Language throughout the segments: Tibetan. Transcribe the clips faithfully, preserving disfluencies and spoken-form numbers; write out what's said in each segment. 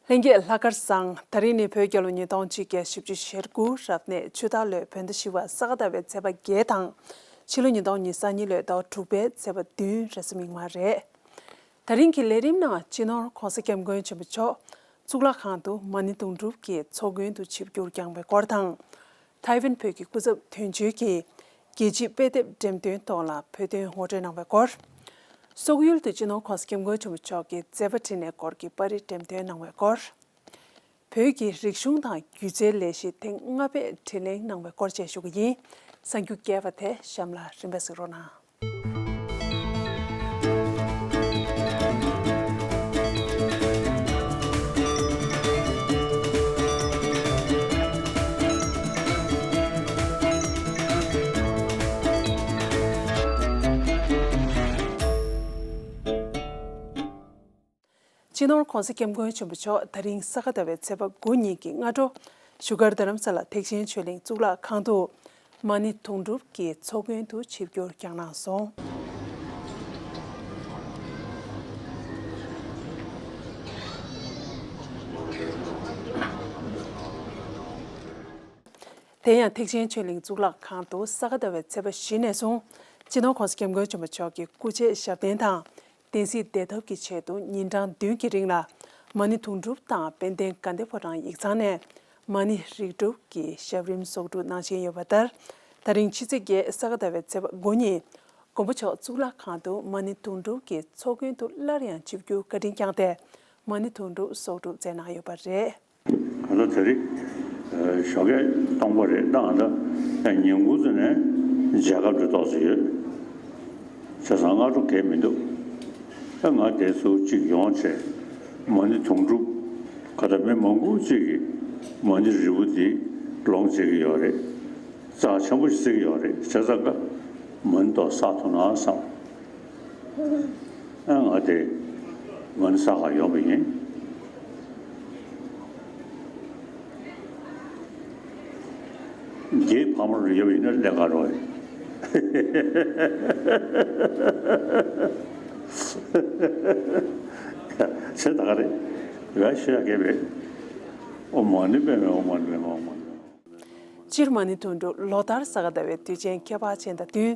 ལྷན་རྒྱས་ལྷག་དཀར་བཟང་། ད་རིང་ནི་བོད་རྒྱལ་ལོ་ཉིས་སྟོང་གཅིག་བརྒྱ་བཞི་བཅུ་ཞེ་དགུ་རབ་གནས་ཆུ་སྟག་ལོའི་བོད་ཟླ་བཞི་པ་ས་ག་ཟླ་བའི་ཚེས་པ་བརྒྱད་དང་། ཕྱི་ལོ་ཉིས་སྟོང་ཉི་ཤུ་རྩ་གཉིས་ལོའི་ཟླ་བ་དྲུག་པའི་ཚེས་པ་བདུན་རེས་གཟའ་མིག་དམར་རེད། ད་རིང་གི་ལས་རིམ་ནང་སྤྱི་ནོར་༧གོང་ས་༧སྐྱབས་མགོན་ཆེན་པོ་མཆོག་གཙུག་ལག་ཁང་དུ་མ་ཎི་དུང་སྒྲུབ་ཀྱི་ཚོགས་མགོན་དུ་ཆིབས་བསྒྱུར་བསྐྱངས་པའི་སྐོར་དང་། ཐའེ་ཝན་བོད་ཀྱི་སྐུ་ཚབ་དོན་གཅོད་ཀྱིས་རྒྱལ་སྤྱིའི་དཔེ་དེབ་འགྲེམས་སྟོན་ཐོག་ལ་བོད་དོན་ངོ་སྤྲོད་གནང་བའི་སྐོར། སོག་ཡུལ་དུ་སྤྱི་ནོར་༧གོང་ས་༧སྐྱབས་མགོན་ཆེན་པོ་མཆོག་གི་མཛད་པ་འཕྲིན་ལས་སྐོར་གྱི་པར་རིས་འགྲེམས་སྟོན་གནང་བའི་སྐོར། བོད་ཀྱི་རིག་གཞུང་དང་སྒྱུ་རྩལ་ལས་གཞི་ཐེངས་ལྔ་པས་དྲིས་ལན་གནང་བའི་སྐོར་བཅས་ཞུ་གི་ཡིན། གསར་འགྱུར་རྒྱས་པ་དེ་གཤམ་ལ་རིམ་པས་གཟིགས་རོགས་གནང་། སྤྱི་ནོར་༧གོང་ས་༧སྐྱབས་མགོན་ཆེན་པོ་མཆོག་ད་རིང་ས་ག་ཟླ་བའི་ཚེས་པ་དགུ་ཉིན་གྱི་སྔ་དྲོ། བཞུགས་སྒར་རྡ་རམ་ས་ལ་ཐེག་ཆེན་ཆོས་གླིང་གཙུག་ལག་ཁང་དུ། མ་ཎི་དུང་སྒྲུབ་ཀྱི་ཚོགས་མགོན་དུ་ཆིབས་བསྒྱུར་བསྐྱངས་གནང་སོང་། དེ་ཡང་ཐེག་ཆེན་ཆོས་གླིང་གཙུག་ལག་ཁང་དུ་ས་ག་ཟླ་བའི་ཚེས་པ་བཞི་ནས་བཟུང་སྤྱི་ནོར་༧གོང་ས་༧སྐྱབས་མགོན་ཆེན་པོ་མཆོག་གི་སྐུ་ཕྱྭའི་ཞབས་བརྟན་དང་། བསྟན་སྲིད་བདེ་ཐབས་ཀྱི་ཆེད་དུ་ཉིན་གྲངས་བདུན་གྱི་རིང་ལ་མ་ཎི་དུང་སྒྲུབ་དང་དཔལ་ལྡན་དགའ་ལྡན་ཕོ་བྲང་ཡིག་ཚང་ནས་མ་ཎི་རིགས་དྲུག་གི་ཞབས་རིམ་གསོག་སྒྲུབ་གནང་བཞིན་ཡོད་པ་ལྟར། ད་རིང་ཕྱི་ཚེས་བརྒྱད་ས་ག་ཟླ་བའི་ཚེས་པ་དགུ་ཉིན་མགོན་པོ་མཆོག་གཙུག་ལག་ཁང་དུ་མ་ཎི་དུང་སྒྲུབ་ཀྱི་ཚོགས་མགོན་དུ་སླར་ཡང་ཆིབས་བསྒྱུར་བཀའ་དྲིན་བསྐྱངས་ཏེ་མ་ཎི་དུང་སྒྲུབ་གསོག་སྒྲུབ་མཛད་གནང་ཡོད་པ་རེད། ད་ལྟ་དེ་རིང་ཞོགས་ཀས་སྟོང་པ་རེད། ད་ང་ད་ཉིན་གུང་ཚོ་ནས་མཇལ་ཁ་འགྲོ་ཏོག་ཙམ་ཡོད། བྱས་ཙང་སྔ་དྲོ་གས་མི་འདུག་ད་ང་དེ་ཚོ་གཅིག་ཡོང་བྱས་མ་ཎི་དུང་སྒྲུབ་ག་ད་མི་མང་པོ་གཅིག་གིས་མ་ཎི་རིལ་བུ་འདི་ལོངས་སྤྱད་ཀྱི་ཡོད་རེད། རྩ་ཆེན་པོ་ཞིག་བརྩི་གི་ཡོད་རེད། བྱས་ཙང་ཀ་མ་ཎི་ཏོག་བསགས་ཐུབ་ན་བསམ། ཨ་ང་དེ་མ་ཎི་བསགས་ག་ཡོང་བ་ཡིན། རྒྱའི་ཕ་མ་རུ་ཡོད་པ་ཡིན་ན་ལས་ཀ་རོགས་ཡིན། བྱས་ད་ག་རེད། ཡ་ཤི་ཡ་གས་བས། ཨོཾ་མ་ཎི་པདྨེ་ཧཱུྃ། མ་ཎི་པདྨེ་ཧཱུྃ། མ་ཎི་པདྨེ་ཧཱུྃ། སྤྱིར་མ་ཎི་དུང་སྒྲུབ་ལོ་ལྟར་ས་ག་ཟླ་བའི་དུས་ཆེན་ཁྱད་པར་ཅན་དང་བསྟུན།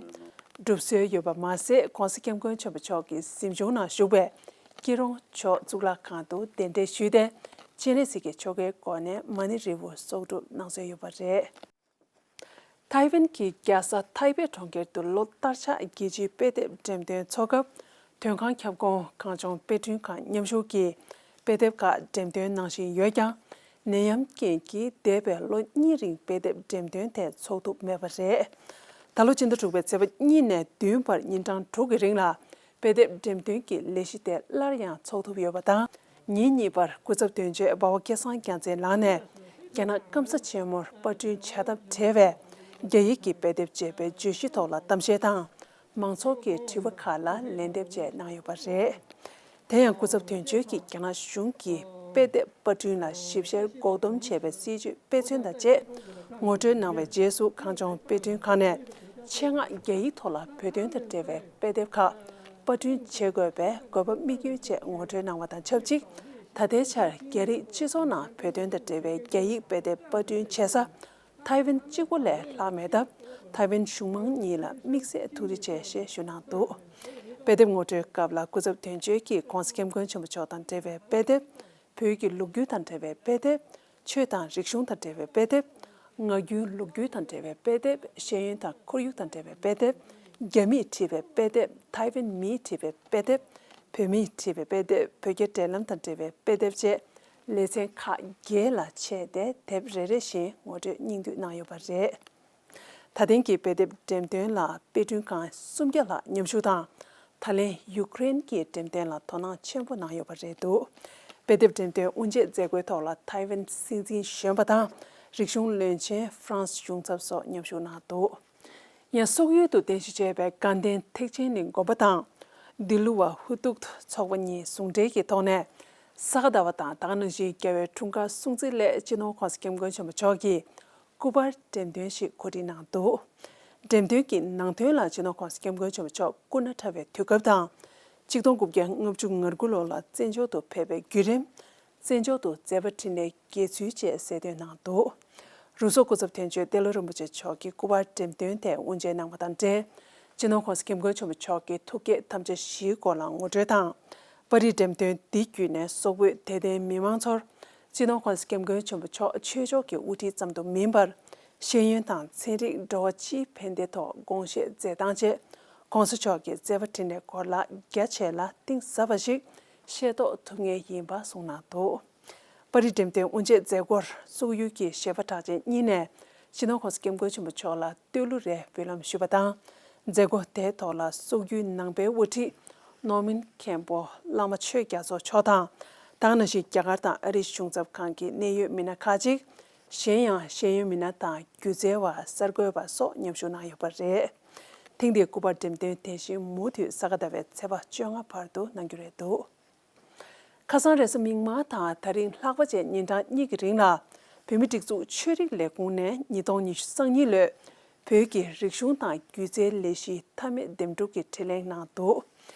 སྒྲུབ་སྲོལ་ཡོད་པ་མ་ཟད། ྋགོང་ས་ྋསྐྱབས་མགོན་ཆེན་པོ་མཆོག་གི་གཟིམ་ཆུང་ནང་བཞུགས་པའི་སྐྱིད་གྲོང་ཆོག་གཙུག་ལག་ཁང་དུ་གདན་འདྲེན་ཞུས་ཏེ། སྤྱན་རས་གཟིགས་ཀྱི་ཆོ་གའི་སྒོ་ནས་མ་ཎི་རིལ་བུ་གསོག་སྒྲུབ་གནང་སྲོལ་ཡོད་པ་རེད། ཐའེ་ཝན་གྱི་རྒྱལ་ས་ཐའེ་པེ་གྲོང་ཁྱེར་དུ་ལོ་ལྟར་ཆགས་རྒྱལ་སྤྱིའི་དཔེ་དེབ་འགྲེམས་སྟོན་འཚོགས་སྐབས། དོན་ཁང་ཁྱབ་ཁོངས་གངས་ལྗོངས་དཔེ་སྐྲུན་ཁང་མཉམ་ཞུགས་ཀྱིས་དཔེ་དེབ་ཁག་འགྲེམས་སྟོན་གནང་བཞིན་ཡོད་ཀྱང་། ནད་ཡམས་རྐྱེན་གྱིས་འདས་པའི་ལོ་གཉིས་རིང་དཔེ་དེབ་འགྲེམས་སྟོན་དེ་འཚོགས་ཐུབ་མེད་པ་རེད། ད་ལོ་སྤྱི་ཟླ་དྲུག་པའི་ཚེས་པ་གཉིས་ནས་བདུན་བར་ཉིན་གྲངས་དྲུག་གི་རིང་ལ་དཔེ་དེབ་འགྲེམས་སྟོན་གྱི་ལས་གཞི་དེ་སླར་ཡང་འཚོགས་ཐུབ་ཡོད་པ་དང་། ཉིན་གཉིས་པར་སྐུ་ཚབ་དོན་གཅོད་འབའ་བ་སྐལ་བཟང་རྒྱལ་མཚན་ལགས་ནས་རྒྱ་ནག་སྐམ་ས་ཆེན་མོར་པར་སྐྲུན་བྱ་ཐབས་བྲལ་བའི་རྒྱ་ཡིག་གི་དཔེ་དེབ་ཅེས་པའི་བརྗོད་གཞི་ཐོག་ལ་གཏམ་བཤད་དང་། མང་ཚོགས་ཀྱི་དྲི་བ་ཁག་ལ་ལན་འདེབས་བཅས་གནང་ཡོད་པ་རེད། དེ་ཡང་སྐུ་ཚབ་དོན་གཅོད་ཀྱིས་རྒྱ་ནག་གཞུང་གིས་དཔེ་དེབ་པར་སྐྲུན་ལ་ཞིབ་བཤེར་འགོག་སྡོམ་བྱས་པའི་སྲིད་ཇུས་དཔེ་མཚོན་དང་བཅས་ངོ་སྤྲོད་གནང་བའི་རྗེས་སུ། གངས་ལྗོངས་དཔེ་སྐྲུན་ཁང་ནས་ཆེད་མངགས་རྒྱ་ཡིག་ཐོག་ལ་བོད་དོན་དང་འབྲེལ་བའི་དཔེ་དེབ་ཁག་པར་སྐྲུན་བྱེད་དགོས་པའི་དགོས་པ་དམིགས་ཡུལ་བཅས་ངོ་སྤྲོད་གནང་བ་དང་ཆབས་ཅིག་ད་ལྟའི་ཆར་རྒྱ་རིགས་སྤྱི་ཚོགས་ནང་བོད་དོན་དང་འབྲེལ་བའི་རྒྱ་ཡིག་དཔེ་དེབ་པར་སྐྲུན་བྱེད་ས། ཐའེ་ཝན་གཅིག་པོ་ལས་ལྷག་མེད་སྟབས། ཐའེ་ཝན་གཞུང་མང་གཉིས་ལ་དམིགས་བསལ་ཐུགས་རྗེ་ཆེ་ཞེས་ཞུ་གནང་འདུག་དཔེ་དེབ་ངོ་སྤྲོད་སྐབས་ལ་སྐུ་ཚབ་དོན་གཅོད་ཀྱིས་༧གོང་ས་༧སྐྱབས་མགོན་ཆེན་པོ་མཆོག་དང་འབྲེལ་བའི་དཔེ་དེབ། བོད་ཀྱི་ལོ་རྒྱུས་དང་འབྲེལ་བའི་དཔེ་དེབ། ཆོས་དང་རིག་གཞུང་དང་འབྲེལ་བའི་དཔེ་དེབ། ངག་རྒྱུན་ལོ་རྒྱུས་དང་འབྲེལ་བའི་དཔེ་དེབ། ཤེས་ཡོན་དང་ཁོར་ཡུག་དང་འབྲེལ་བའི་དཔེ་དེབ། རྒྱ་མིས་བྲིས་པའི་དཔེ་དེབ། ཐའེ་ཝན་མིས་བྲིས་པའི་དཔེ་དེབ། བོད་མིས་བྲིས་པའི་དཔེ་དེབ། བོད་རྒྱ་འབྲེལ་ལམ་དང་འབྲེལ་བའི་དཔེ་དེབ་བཅས། ལེ་ཚན་ཁག་བརྒྱད་ལ་ཕྱེ་སྟེ་དེབ་རེ་རེ་བཞིན་ངོ་སྤྲོད་སྙིང་བསྡུས་གནང་ཡོད་པ་རེད། ད་ཐེངས་ཀྱི་དཔེ་དེབ་འགྲེམས་སྟོན་ལ་དཔེ་སྐྲུན་ཁང་སུམ་བརྒྱ་ལྷག་མཉམ་ཞུགས་དང་། ད་ལན་ཡུ་ཀེ་རེན་གྱི་འགྲེམས་སྟོན་ལ་དོ་སྣང་ཆེན་པོ་གནང་ཡོད་པ་རེད་འདུག་དཔེ་དེབ་འགྲེམས་སྟོན་དབུ་འབྱེད་མཛད་སྒོའི་ཐོག་ལ་ཐའེ་ཝན་སྲིད་འཛིན་གཞོན་པ་དང་། རིག་གཞུང་བློན་ཆེན། ཧྥ་རན་སི་གཞུང་ཚབ་སོགས་མཉམ་ཞུགས་གནང་འདུག་ཡང་སོག་ཡུལ་དུ་རྟེན་གཞི་བྱས་པའི་དགའ་ལྡན་ཐེག་ཆེན་གླིང་དགོན་པ་དང་། ལྡི་ལི་བ་ཧུ་ཏུག་ཏུ་ཚོགས་པ་གཉིས་ཟུང་འབྲེལ་གྱི་ཐོག་ནས། ས་ག་ཟླ་བ་དང་ད་ག་ནང་བཞིན་རྒྱལ་བའི་འཁྲུངས་སྐར་སྲུང་བརྩི་སླད་སྤྱི་ནོར་༧གོང་ས་༧སྐྱབས་མགོན་ཆེན་པོ་མཆོག་གིས་སྐུ་པར་འགྲེམས་སྟོན་ཞིག་གོ་སྒྲིག་གནང་འདུག་འགྲེམས་སྟོན་གྱི་ནང་དོན་ལ་སྤྱི་ནོར་༧གོང་ས་༧སྐྱབས་མགོན་ཆེན་པོ་མཆོག་སྐུ་ན་ཕྲ་བའི་དུས་སྐབས་དང་། ཆིག་སྟོང་དགུ་བརྒྱ་ལྔ་བཅུ་ང་དགུ་ལོ་ལ་བཙན་བྱོལ་དུ་ཕེབས་པའི་བརྒྱུད་རིམ། བཙན་བྱོལ་དུ་མཛད་པ་འཕྲིན་ལས་རྒྱས་ཚུལ་བཅས་གསལ་སྟོན་གནང་འདུག་རུ་ཚོགས་སྐུ་ཚབ་དོན་གཅོད་ཏེ་ལོ་རིན་པོ་ཆེ་མཆོག་གིས་སྐུ་པར་འགྲེམས་སྟོན་དེ་དབུ་འབྱེད་གནང་བ་དང་འབྲེལ། སྤྱི་ནོར་༸གོང་ས་༸སྐྱབས་མགོན་ཆེན་པོ་མཆོག་གི་ཐུགས་བསྐྱེད་དམ་བཅའ་བཞིའི་སྐོར་ལ་ངོ་སྤྲོད་དང་། པར་རིས་འགྲེམས་སྟོན་འདི་བརྒྱུད་ནས་སོག་པོའི་དད་ལྡན་མི་མང་ཚོར་སྤྱི་ནོར་༸གོང་ས་༸སྐྱབས་མགོན་ཆེན་པོ་མཆོག་ཆོས་ཕྱོགས་ཀྱི་དབུ་ཁྲིད་ཙམ་དུ་མིན་པར། ཤེས་ཡོན་དང་ཚན་རིག་འགྲོ་བ་སྤྱིའི་ཕན་བདེ་ཐོག་དགོངས་བཞེས་མཛད་སྟངས་བཅས་༸གོང་ས་མཆོག་གི་མཛད་པ་འཕྲིན་ལས་སྐོར་ལ་རྒྱ་ཆེ་ལ་གཏིང་ཟབ་པ་ཞིག་ཤེས་རྟོགས་ཐུབ་ངེས་ཡིན་པ་གསུངས་གནང་འདུག་པར་རིས་འགྲེམས་སྟོན་དབུ་འབྱེད་མཛད་སྒོར་སོག་ཡུལ་གྱི་གཞས་པ་གྲགས་ཅན་གཉིས་ནས་སྤྱི་ནོར་༸གོང་ས་༸སྐྱབས་མགོན་ཆེན་པོ་མཆོག་ལ་བསྟོད་གླུ་རེ་འབུལ་ལམ་ཞུས་པ་དང་། མཛད་སྒོ་དེའི་ཐོག་ལ་སོག་ཡུལ་ནང་པའི་དབུ་ཁྲིད་ནོར་སྨིན་མཁན་པོ་བླ་མ་ཆོས་རྒྱ་མཚོ་མཆོག་དང་། ད་ག་ནང་བཞིན་རྒྱ་གར་དང་ཨ་རིའི་གཞུང་ཚབ་ཁང་གི་གནད་ཡོད་མི་སྣ་ཁག་ཅིག་གཞན་ཡང་ཤེས་ཡོན་མི་སྣ་དང་སྒྱུ་རྩལ་བ་གསར་འགོད་པ་སོགས་མཉམ་ཞུགས་གནང་ཡོད་པ་རེད། ཐེངས་འདིའི་སྐུ་པར་འགྲེམས་སྟོན་དེ་བཞིན་མུ་མཐུད་ས་ག་ཟླ་བའི་ཚེས་པ་བཅོ་ལྔ་བར་དུ་གནང་རྒྱུ་རེད་འདུག་ཁ་སང་རེས་གཟའ་མིག་དམར་དང་ད་རིང་ལྷག་པ་བཅས་ཉིན་གྲངས་གཉིས་ཀྱི་རིང་ལ་བོད་མིའི་སྒྲིག་འཛུགས་ཆོས་རིག་ལས་ཁུངས་ནས་ཉིས་སྟོང་ཉི་ཤུ་རྩ་གཉིས་ལོའི་བོད་ཀྱི་རིག་གཞུང་དང་སྒྱུ་རྩལ་ལས་གཞིའི་མཐའ་མའི་འདེམས་སྒྲུག་གི་དྲིས་ལན་གནང་འདུག་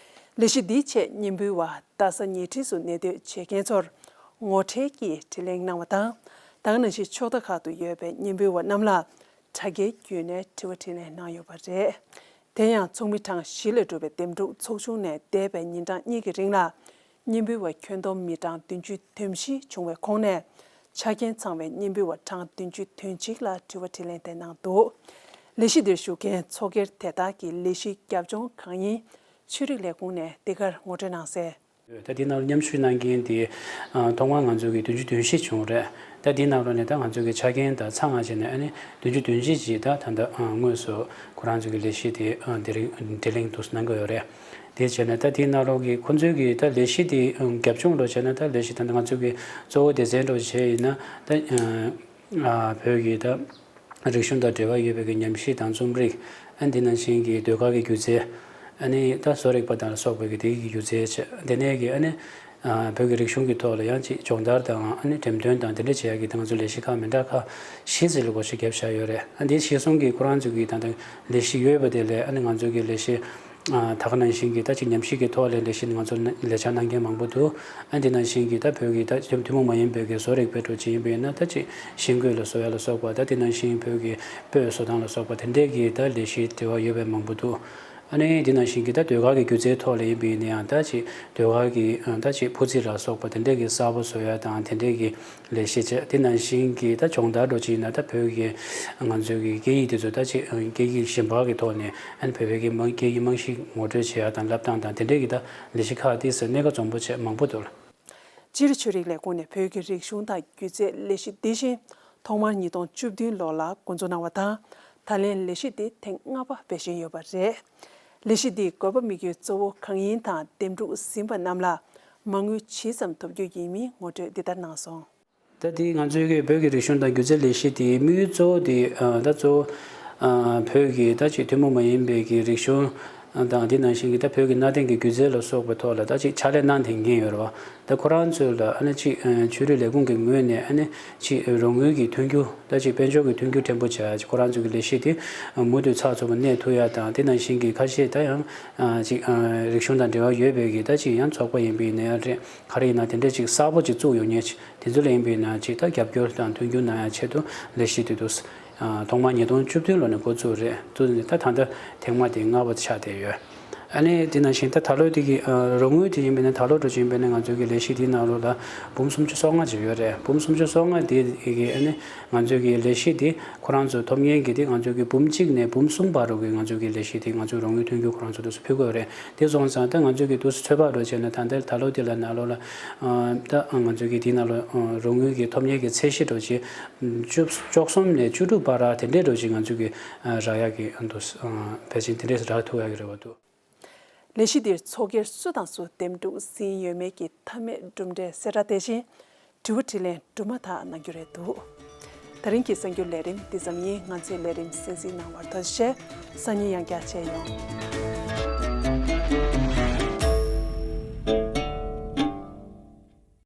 ལས་གཞི་འདིའི་ཆེད་སྙན་འབུལ་བ་རྡ་ས་ཉེ་འཁྲིས་སུ་གནས་སྡོད་བྱེད་མཁན་ཚོར་ངོ་འཕྲད་ཀྱིས་དྲིས་ལན་གནང་བ་དང་། ད་ག་ནང་བཞིན་ཕྱོགས་མཐའ་ཁག་ཏུ་ཡོད་པའི་སྙན་འབུལ་བ་རྣམས་ལ་དྲ་རྒྱའི་བརྒྱུད་ནས་དྲི་བ་དྲིས་ལན་གནང་ཡོད་པ་རེད། དེ་ཡང་ཚོགས་མི་གྲངས་བཞི་ལས་གྲུབ་པའི་འདེམས་སྒྲུག་ཚོགས་ཆུང་ནས་འདས་པའི་ཉིན་གྲངས་གཉིས་ཀྱི་རིང་ལ་སྙན་འབུལ་བ་ཁྱོན་བསྡོམས་མི་གྲངས་བདུན་ཅུ་དོན་བཞི་བྱུང་བའི་ཁོངས་ནས་ཆ་རྐྱེན་ཚང་བའི་སྙན་འབུལ་བ་གྲངས་བདུན་ཅུ་དོན་གཅིག་ལ་དྲི་བ་དྲིས་ལན་དེ་གནང་འདུག་ལས་གཞི་འདིར་ཞུགས་མཁན་ཚོགས་སྒེར་དེ་དག་གིས་ལས་གཞིའི་རྒྱབ་ལྗོངས་གང་ཡིན་ཆོས་རིག་ལས་ཁུངས་ནས་འདི་གར་ངོ་སྤྲོད་གནང་གསལ། ད་འདི་ནང་ལ་མཉམ་ཞུགས་གནང་མཁན་དེ་ཐོག་མར་ང་ཚོ་གི་བདུན་ཅུ་དོན་བཞི་བྱུང་རེད། ད་འདི་ནང་ལོགས་ནས་ད་ང་ཚོ་གི་ཆ་རྐྱེན་དང་ཚང་བ་བྱས་ནས་ཨ་ནི་བདུན་ཅུ་དོན་བཞི་ཅིག་ད་ད་ལྟ་དངོས་སུ་ཁོ་རང་ཚོ་གི་ལས་གཞི་དེ་དེ་རིང་དྲིས་ལན་དུ་གནང་གི་ཡོད་རེད། དེ་བྱས་ནས་ད་འདི་ནང་ལོགས་ཀྱི་ཁོ་ཚོའི་གི་ད་ལས་གཞི་དེ་རྒྱབ་ལྗོངས་ལོ་བྱས་ན་ད་ལས་གཞི་ད་ལྟ་ང་ཚོ་གི་གཙོ་བོ་སྡེ་ཚན་འདྲ་བོ་བྱས་ཡིན་ན་ད། བོད་ཀྱི་ད་རིག་གཞུང་དང་འབྲེལ་བ་ཡོད་པའི་གི་ཉམས་ཞིབ་དང་རྩོམ་རིག་ཨ་འདི་ནང་བཞིན་གྱི་ཟློས་གར་གྱི་སྒྱུ་རྩལ། ཨ་ནི་ད་བཟོ་རིག་པ་དང་ལ་སོགས་པའི་གི་དེ་གི་སྒྱུ་རྩལ་བྱས་དེ་ནས་གི་ཨ་ནི་བོད་ཀྱི་རིག་གཞུང་གི་ཐོག་ལ་ཡང་ཅིག་སྦྱོང་བརྡར་དང་ཨ་ནི་འགྲེམས་སྟོན་དང་དེ་འདྲ་བྱེད་ཡག་གི་ད་ང་ཚོ་ལས་གཞི་ཁག་མི་འདྲ་ཁག་བཞི་ཙམ་ལ་སྒོ་ཕྱེ་བརྒྱབ་བཞག་ཡོད་རེད། ཨ་འདི་གཞི་བཟུང་གི་ཁོ་རང་ཚོ་གི་ད་ལྟ་ལས་གཞི་ཡོད་པ་དེ་ལས་ཨ་ནི་ང་ཚོ་གི་ལས་གཞི། ད་ག་ནང་བཞིན་གྱི་ད་ཅིག་ཉམས་ཞིབ་ཀྱི་ཐོག་ལ་ལས་གཞི་ང་ཚོ་ལས་འཆར་གནང་མཁན་མང་པོ་འདུག་ཨ་འདི་ནང་བཞིན་གྱི་ད་བོད་ཀྱི་ད་ཐུན་མོང་མ་ཡིན་པའི་གི་བཟོ་རིག་པའི་འགྲོ་ཅིག་ཡིན་པས་ན་ད་ཅིག་ཤིང་བརྐོས་ལ་བཟོ་ཡ་ལ་སོགས་པ་ད་འདི་ནང་བཞིན་བོད་ཀྱི་སྤོས་བཟོ་སྟངས་ལ་སོགས་པ་དེ་འདྲས་ཀྱི་ད་ལས་གཞི་འབྲེལ་བ་ཡོད་པའི་མང་པོ་འདུག་ཨ་ནི་འདི་ནང་བཞིན་གྱི་ད་ཟློས་གར་གྱི་སྒྱུ་རྩལ་ཐོག་ལ་ཡིན་པས་ན་ཡང་ད་ཅིག་ཟློས་གར་གྱི་ད་ཅིག་འབུ་རྩི་ལ་སོགས་པ་དེ་འདྲས་ཀྱི་གསར་པ་བཟོ་ཡ་དང་དེ་འདྲས་ཀྱི་ལས་གཞི་བྱས། དེ་ནང་བཞིན་གྱི་ད་སྦྱོང་བརྡར་འགྲོ་ཅིག་ཡིན་ན་ད་བོད་ཀྱི་ང་ཚོའི་གི་སྐད་ཡིག་དེ་ཚོ་ད་ཅིག་སྐད་ཡིག་གཞན་པ་གི་ཐོག་ནས་ཨ་ནི་བོད་པའི་གི་རྨང་སྐད་ཡིག་རྨང་གཞི་ངོ་སྤྲོད་བྱེད་ཡ་དང་བསླབ་སྟངས་དང་དེ་འདྲའི་གི་ད་ལས་གཞི་ཁག་དེ་ཚོ་གནད་འགག་འཛོམས་པོ་བྱས་མང་པོ་འདུག་སྤྱིར་ཆོས་རིག་ལས་ཁུངས་ནས་བོད་ཀྱི་རིག་གཞུང་དང་སྒྱུ་རྩལ་ལས་གཞི་འདི་བཞིན་ཐོག་མར་ཉིས་སྟོང་བཅུ་བདུན་ལོ་ལ་འགོ་འཛུགས་གནང་བ་དང་། ད་ལན་ལས་གཞི་འདི་ཐེངས་ལྔ་པ་སྤེལ་བཞིན་ཡོད་པ་རེད། ལས་གཞི་འདིས་དགོས་པ་དམིགས་ཡུལ་གཙོ་བོ་གང་ཡིན་དང་འདེམས་སྒྲུག་ཟིན་པ་རྣམས་ལ་མ་དངུལ་ཇི་ཙམ་ཐོབ་རྒྱུ་ཡིན་མིན་ངོ་སྤྲོད་འདི་ལྟར་གནང་སོང་། ད་འདི་ང་ཚོའི་གི་བོད་ཀྱི་རིག་གཞུང་དང་སྒྱུ་རྩལ་ལས་གཞི་དེའི་དམིགས་ཡུལ་གཙོ་བོ་དེ་ད་གཙོ་བོ་བོད་ཀྱི་ད་ཅིག་ཐུན་མོང་མ་ཡིན་པའི་གི་རིག་གཞུང་དང་དེ་ནང་བཞིན་གྱི་ད་བོད་ཀྱི་གནའ་དེང་གི་སྒྱུ་རྩལ་ལ་སོགས་པའི་ཐོག་ལ་ད་ཅིག་ཕྱག་ལས་གནང་བསྡད་མཁན་ཡོད་རེད་བ། ད་ཁོ་རང་ཚོ་ལ་ཨ་ནི་ཅིག་ཆོས་རིག་ལས་ཁུངས་ཀྱི་ངོས་ནས་ཨ་ནི་ཅིག་རོགས་དངུལ་གྱི་མཐུན་འགྱུར་ད་ཅིག་དཔལ་འབྱོར་གྱི་མཐུན་འགྱུར་ཕྲན་བུ་བྱ་ཡ་ཅིག་ཁོ་རང་ཚོ་གི་ལས་གཞི་དེ་མུ་མཐུད་ཚགས་ཚུད་པ་གནས་ཐུབ་ཡ་དང་དེ་ནང་བཞིན་གྱི་ཁ་ཤས་ད་ཡང་ཅིག་རིག་གཞུང་དང་འབྲེལ་བ་ཡོད་པའི་གི་ད་ཅིག་ཡང་ཚོགས་པ་ཡིན་པའི་ནས་ཡ་རེད། ག་རེ་ཡིན་ན་དེ་འདྲས་ཅིག་གསར་པོ་ཅིག་བཙུགས་ཡོང་མཁན་ཅིག་དེ་ཚོ་ལ་ཡིན་པའི་ན་ཅིག་ད་རྒྱབ་སྐྱོར་དང་མཐུན་འགྱུར་གནང་ཡ་ཆེད་དུ་ལས་གཞི་དེ་དུ་ཐོག་མར་ཉིས་སྟོང་བཅུ་བདུན་ལོ་ནས་འགོ་བཙུགས་རེད། བཙུགས་ནས་ད་ད་ལྟ་ཐེངས་མ་དེ་ལྔ་པ་ཆགས་བསྡད་ཡོད། ཨ་ནི་དེ་ནང་བཞིན་ད་ད་ལོ་དེ་གི་རོགས་དངུལ་དེ་ཡིན་པའི་ན་ད་ལོ་འགྲོ་ཅིག་ཡིན་པའི་ན་ང་ཚོའི་གི་ལས་གཞི་དེའི་ནང་ལོགས་ལ་འབུམ་སུམ་ཅུ་སོ་ལྔ་ཅིག་ཡོད་རེད། འབུམ་སུམ་ཅུ་སོ་ལྔ་དེ་གི་ཨ་ནི་ང་ཚོའི་གི་ལས་གཞི་དེ་ཁོ་རང་ཚོ་ཐོབ་མཁན་གི་དེ་ང་ཚོའི་གི་འབུམ་གཅིག་ནས་འབུམ་གསུམ་བར་དུ་གི་ང་ཚོའི་གི་ལས་གཞི་དེ་ང་ཚོའི་རོགས་དངུལ་མཐུན་འགྱུར་ཁོ་རང་ཚོ་དུ་སུ་ཕུལ་དགོས་རེད། དེ་སོང་ཙང་ད་ང་ཚོའི་གི་དུ་སུ་ཚོད་དཔག་འགྲོ་བྱས་ན་ད་ལྟ་ད་ལོ་དེ་ལ་ནང་ལོགས་ལ་ད་ང་ཚོའི་གི་དེའི་ནང་ལོགས་རོགས་དངུལ་གི་ཐོབ་མཁན་གི་ཚད་གཞི་འགྲོ་བྱས་བཅུ་བཅུ་གསུམ་ནས་བཅུ་དྲུག་བར་ར་དེ་འདྲའི་འགྲོ་བྱས་ང་ཚོའི་གི་རག་ཡག་གི་དུ་ཕལ་ཆེར་དེ་འདྲས་རག་ཐུབ་ཡག་གི་རེད་བ་འདུག་ལས་གཞི་འདིར་ཚོགས་སྒེར་སུ་དང་སུ་འདེམས་སྒྲུག་ཟིན་ཡོད་མེད་ཀྱི་མཐའ་མའི་གྲུབ་འབྲས་གསལ་བསྒྲགས་དེ་བཞིན་དྲི་བ་དྲིས་ལན་སྦྲུམ་མ་དག་གནང་རྒྱུ་རེད་འདུག་ད་རིང་གི་གསར་འགྱུར་ལས་རིམ་འདི་ཙམ་ཡིན། ང་ཚོའི་ལས་རིམ་གསན་གཟིགས་གནང་བར་ཐུགས་རྗེ་ཆེ། སང་ཉིན་ཡང་བསྐྱར་མཇལ་ཡོང་།